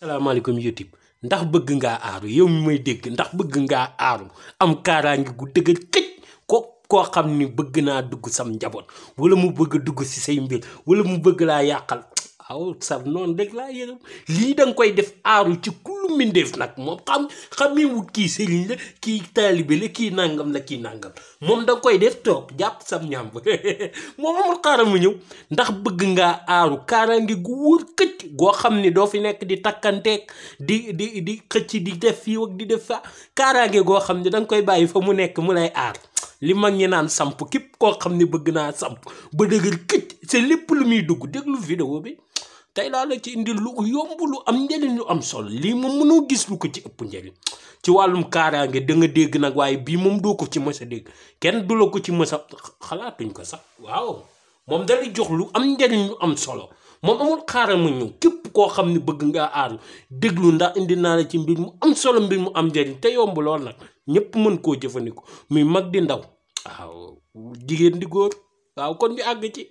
salaamaaleykum YouTube ndax bëgg ngaa aaru yow mi may dégg ndax bëgg ngaa aaru am kaaraange gu dëgër këj koo xam ni bëgg naa dugg sam njaboot wala mu bëgg dugg si say mbir wala mu bëgg laa yàqal aw sab noonu rek laa yërëm lii da nga koy def aaru ci kullu mbindeef nag moom xamee wut kii sëriñ la kii taalibe la kii nangam la kii nangam moom da nga koy def toog jàpp sam ñàmb moom amul xaaral mu ñëw ndax bëgg ngaa aaru kaaraange gu wóor këcc goo xam ni doo fi nekk di takkanteeg di xëcc di def fii ak di def fa kaaraange goo xam ne da nga koy bàyyi fa mu nekk mu lay aar li mag ñi naan samp képp koo xam ne bëgg naa samp ba dëgër këcc c'est lépp lu muy dugg déglu vidéo bi tey laa la ci indi lu yomb lu am njëriñ lu am solo lii moom mënoo gis lu ko ci ëpp njëriñ ci wàllum kaaraange da nga dégg nag waaye bii moom doo ko ci mës a dégg kenn du la ko ci mës a xalaatuñ ko sax waaw moom dalay jox lu am njëriñ lu am solo moom amul xaaral ma ñëw képp koo xam ne bëgg ngaa aaru déglu ndax indi naa la ci mbir mu am solo mbir mu am njëriñ te yomb lool nag ñëpp mën koo jëfandikoo muy mag di ndaw waaw jigéen di góor waaw kon ñu àgg ci.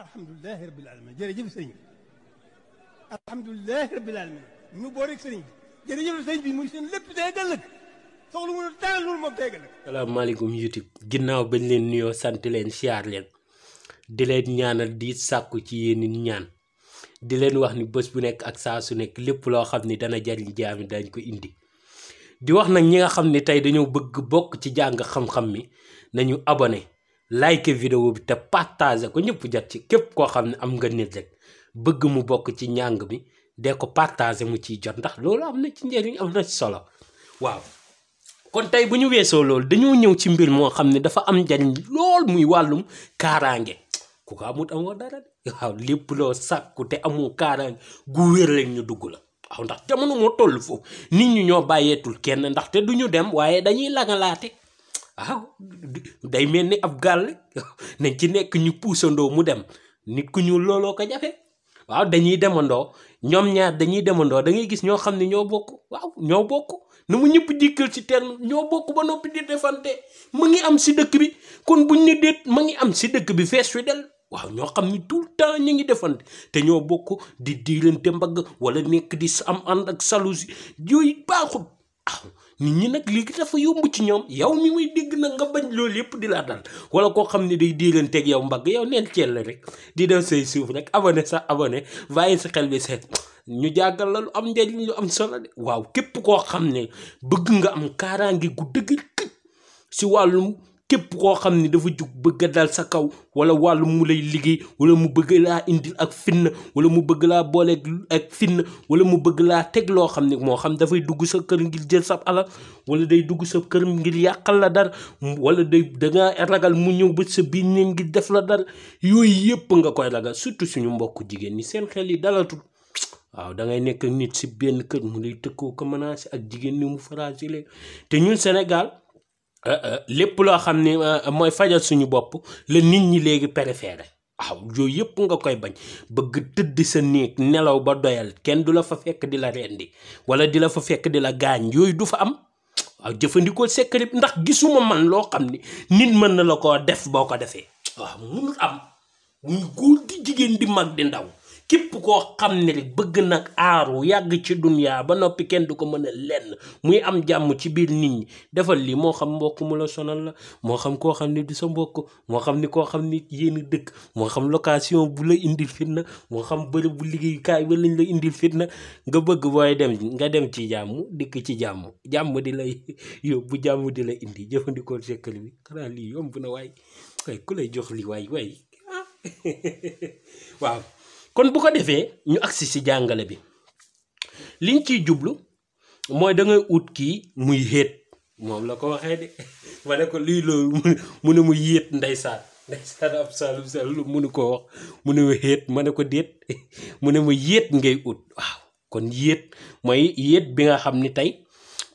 alhamdulilahi rabbil alamin jërëjëf sëriñ bi alhamdulilahi rabbil alamin ñu boo rek sëriñ bi jërëjëf sëriñ bi muy seen lépp tey ëllëg soxla mu dara loolu moom tey ëllëg. salaamaaleykum YouTube ginnaaw bañ leen nuyoo sant leen siyaar leen di leen ñaanal di sàkku ci yéen ñaan di leen wax ni bés bu nekk ak saa su nekk lépp loo xam ni dana jariñ jaami dañ ko indi di wax nag ñi nga xam ni tey dañoo bëgg bokk ci jàng xam-xam mi nañu abonné like vidéo bi te partager ko ñëpp jot ci képp koo xam ne am nga nit rek bëgg mu bokk ci njàng mi dee ko partager mu ciy jot ndax loolu am na ci njëriñ am na ci solo waaw kon tey bu ñu weesoo loolu dañoo ñëw ci mbir moo xam ne dafa am njëriñ lool muy wàllum kaaraange ku ko amut amoo dara de waaw lépp loo sàkku te amoo kaaraange gu wér rek ñu dugg la waaw ndax jamono moo toll foofu nit ñi ñoo bàyyeetul kenn ndaxte du ñu dem waaye dañuy langalaate waaw day mel ni ab gàll nañ ci nekk ñu puusandoo mu dem nit ku ñu looloo ko jafe waaw dañuy demandoo ñoom ñaar dañuy demandoo da ngay gis ñoo xam ne ñoo bokk waaw ñoo bokk nu mu ñëpp jikkal ci terme ñoo bokk ba noppi di defante mu ngi am si dëkk bi kon buñ ne déet ma ngi am si dëkk bi fees fi del waaw ñoo xam ni tout le temps ñu ngi defante te ñoo bokk di diirante mbagg wala nekk di am ànd ak salusi yooyu baaxul waaw nit ñi nag léegi dafa yomb ci ñoom yow mi muy dégg nag nga bañ loolu yëpp di la dal wala koo xam ne day diiranteeg yow mbagg yow neen ceel rek di def say suuf rek abonné sa abonné bàyyi sa xel bi seet ñu jàggal la lu am njëriñ lu am solo de waaw képp koo xam ne bëgg nga am kaaraange gu dëgg si wàllum képp koo xam ne dafa jug bëgg a dal sa kaw wala wàllu mu lay liggéey wala mu bëgg laa indil ak fitna wala mu bëgg laa boole ak fitna wala mu bëgg laa teg loo xam ne moo xam dafay dugg sa kër ngir jël sa alal wala day dugg sa kër ngir yàqal la dara wala dangaa ragal mu ñëw ba sa biir ne ngir def la dara yooyu yëpp nga koy ragal surtout suñu mbokk jigéen ñi seen xel yi dalatul waaw da ngay nekk nit si benn kër mu lay tëkkoo ko menacé ak jigéen ni mu fragile te ñun Sénégal lépp loo xam ne mooy fajal suñu bopp la nit ñi léegi préféré waaw yooyu yëpp nga koy bañ bëgg tëdd sa néeg nelaw ba doyal kenn du la fa fekk di la rendi wala di la fa fekk di la gaañ yooyu du fa am waaw jëfandikoo secret ndax gisuma man loo xam ne nit mën na la koo def boo ko defee waaw munul am muy góor di jigéen di mag di ndaw képp koo xam ne rek bëgg nag aaru yàgg ci dunya ba noppi kenn du ko mën a lenn muy am jàmm ci biir nit ñi defal lii moo xam mbokk mu la sonal la moo xam koo xam ne du sa mbokk moo xam ni koo xam ni yéen dëkk moo xam location bu la indil fitna moo xam bërëb bu liggéeyukaay ba lañ la indil fitna nga bëgg booy dem nga dem ci jàmm dikk ci jàmm di lay yóbbu jàmm di la indi jëfandikoo sekkal bi xanaa lii yomb na waay ku lay jox li waay waaw kon bu ko defee ñu agsi si jàngale bi liñ ciy jublu mooy da ngay ut kii muy xéet moom la ko waxee de ma ne ko lii loolu mu ne mu yéet ndeysaan ab salum munu ko wax mu ne ma xéet ma ne ko déet mu ne ma yéet ngay ut waaw kon yéet mooy yéet bi nga xam ni tey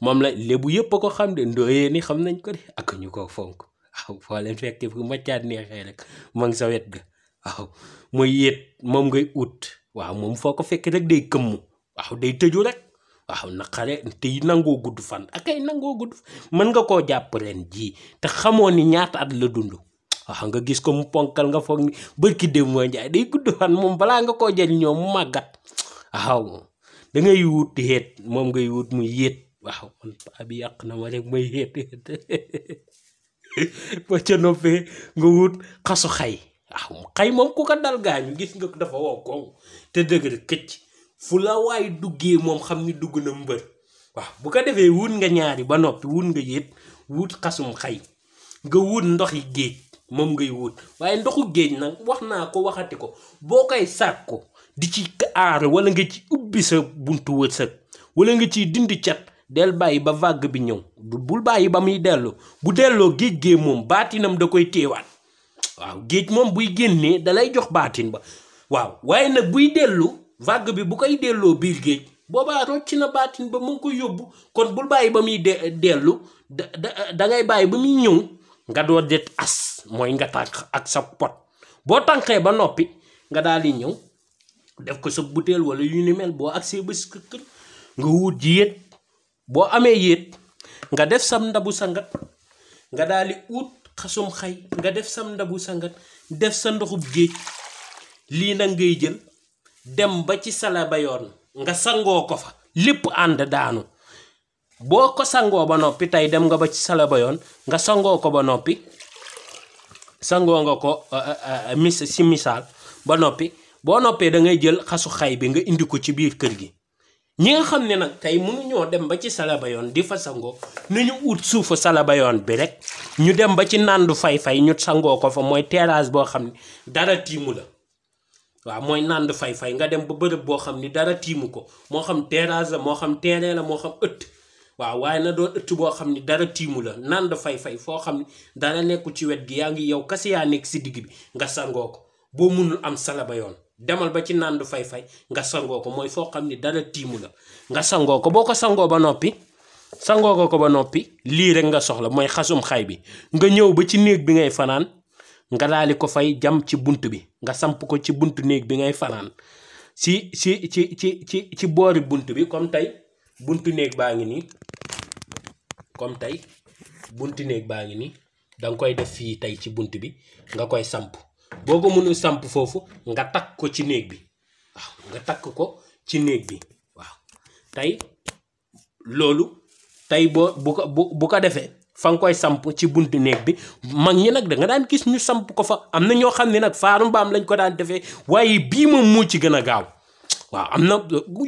moom la lébu yëpp a ko xam de ndooyee ni xam nañ ko de ak ñu ko fonk waaw foo leen fekkee fu maccaat neexee rek ma ngi sa wet ga waaw mooy yéet moom ngay ut waaw moom foo ko fekk rek day këmm waaw day tëju rek waaw naqare te nangoo gudd fan ak ay nangoo gudd mën nga koo jàpp ren jii te xamoo ni ñaata at la dund waaw nga gis ko mu ponkal nga foog ni bërki dem mooy njaay day gudd fan moom balaa nga koo jëriñoo mu màggat waaw da ngay wut xeet moom ngay wut muy yéet waaw man paa bi yàq na ma rek may xeet ba ca noppee nga wut xasu xay waaw xay moom ku ko dal gaañu gis nga dafa wow koŋ te dëgër këcc fu la waay duggee moom xam ni dugg na mbër waaw bu ko defee wut nga ñaari ba noppi wut nga yéet wut xasum xay nga wut ndoxi géej moom ngay wut waaye ndoxu géej nag wax naa ko waxati ko boo koy sàkku di ci aar wala nga ci ubbi sa buntu wërsëg wala nga ciy dindi cat del bàyyi ba vague bi ñëw bul bàyyi ba muy dellu bu delloo géej gee moom baatinam da koy téewaat waaw géej moom buy génnee dalay jox baatin ba waaw waaye nag buy dellu vague bi bu koy delloo biir géej boobaa rocc na baatin ba mu ngi koy yóbbu kon bul bàyyi ba muy dellu da ngay bàyyi ba muy ñëw nga door det as mooy nga tànk ak sa pot boo tànkee ba noppi nga daal di ñëw def ko sa butéel wala yu ni mel boo agsee ba si kër nga wut ji yéet boo amee yéet nga def sam ndabu sangat nga daal di ut xasum xay nga def sam ndabu sangat def sa ndoxub géej lii nag ngay jël dem ba ci Salabayoon nga sangoo ko fa lépp ànd daanu boo ko sangoo ba noppi tey dem nga ba ci Salabayoon nga sangoo ko ba noppi sangoo nga ko si misaal ba noppi boo noppee da ngay jël xasu xay bi nga indi ko ci biir kër gi ñi nga xam ne nag tey mënuñoo dem ba ci Salabayoon di fa sangoo nañu ut suufu Salabayoon bi rek ñu dem ba ci nandu fay-fay ñu sangoo ko fa mooy terrasse boo xam ne dara tiimu la waaw mooy nandu fay-fay nga dem ba bërëb boo xam ni dara tiimu ko moo xam terrasse la moo xam terrain la moo xam ëtt waaw waaye na doon ëtt boo xam ni dara tiimu la nandu fay-fay foo xam ni dara nekkul ci wet gi yaa ngi yow kase yaa nekk si digg bi nga sangoo ko boo mënul am Salabayoon demal ba ci nandu fay-fay nga sangoo ko mooy foo xam ni dara tiimu la nga sangoo ko boo ko sangoo ba noppi sangoo ko ba noppi lii rek nga soxla mooy xasum xay bi nga ñëw ba ci néeg bi ngay fanaan nga daali ko fay jam ci bunt bi nga samp ko ci buntu néeg bi ngay fanaan ci boori bunt bi comme tey buntu néeg baa ngi nii comme tey buntu néeg baa ngi nii danga koy def fii tey ci bunt bi nga koy samp boo ko mënul samp foofu nga takk ko ci néeg bi waaw nga takk ko ci néeg bi waaw tey loolu tey bu ko defee fa nga koy samp ci buntu néeg bi mag ñi nag da nga daan gis ñu samp ko fa am na ñoo xam ne nag faaru mbaam lañ ko daan defee waaye bii moom moo ci gën a gaaw waaw am na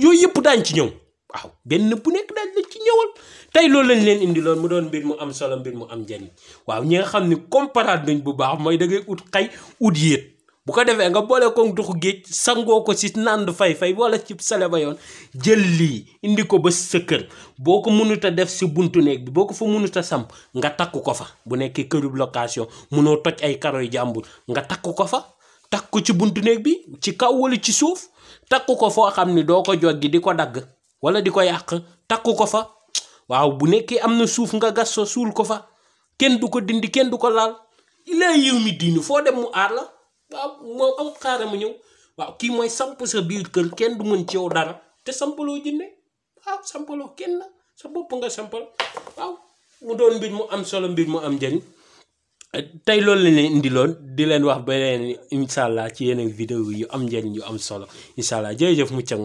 yooyu yëpp daañ ci ñëw waaw benn bu nekk daal la ci ñëwal tey loolu lañ leen indi loon mu doon mbir mu am solo mbir mu am njariñ waaw ñi nga xam ne comparade nañ bu baax mooy da ngay ut xay ut yéet bu ko defee nga boole ko ndoxu géej sangoo ko ci nandu fay-fay wala ci Salabayoon jël lii indi ko ba sa kër boo ko mënut a def si buntu néeg bi boo ko fa mënut a samp nga takk ko fa bu nekkee kërub location mënoo toj ay karoy jàmbur nga takk ko fa takk ko ci buntu néeg bi ci kaw wala ci suuf takk ko foo xam ni doo ko joggi di ko dagg wala di ko yàq takk ko fa waaw bu nekkee am na suuf nga gas so suul ko fa kenn du ko dindi kenn du ko laal ilaa yiw mi diinu foo dem mu aar la waaw moom am xaaral ma ñëw waaw kii mooy samp sa biir kër kenn du mën ci yow dara te sampaloo jinne waaw sampaloo kenn sa bopp nga sampal waaw mu doon mbir mu am solo mbir mu am njëriñ tey loolu lañ leen indi loon di leen wax ba leen incha allah ci yeneen vidéo yu am njëriñ yu am solo incha allah jërëjëf mucc ak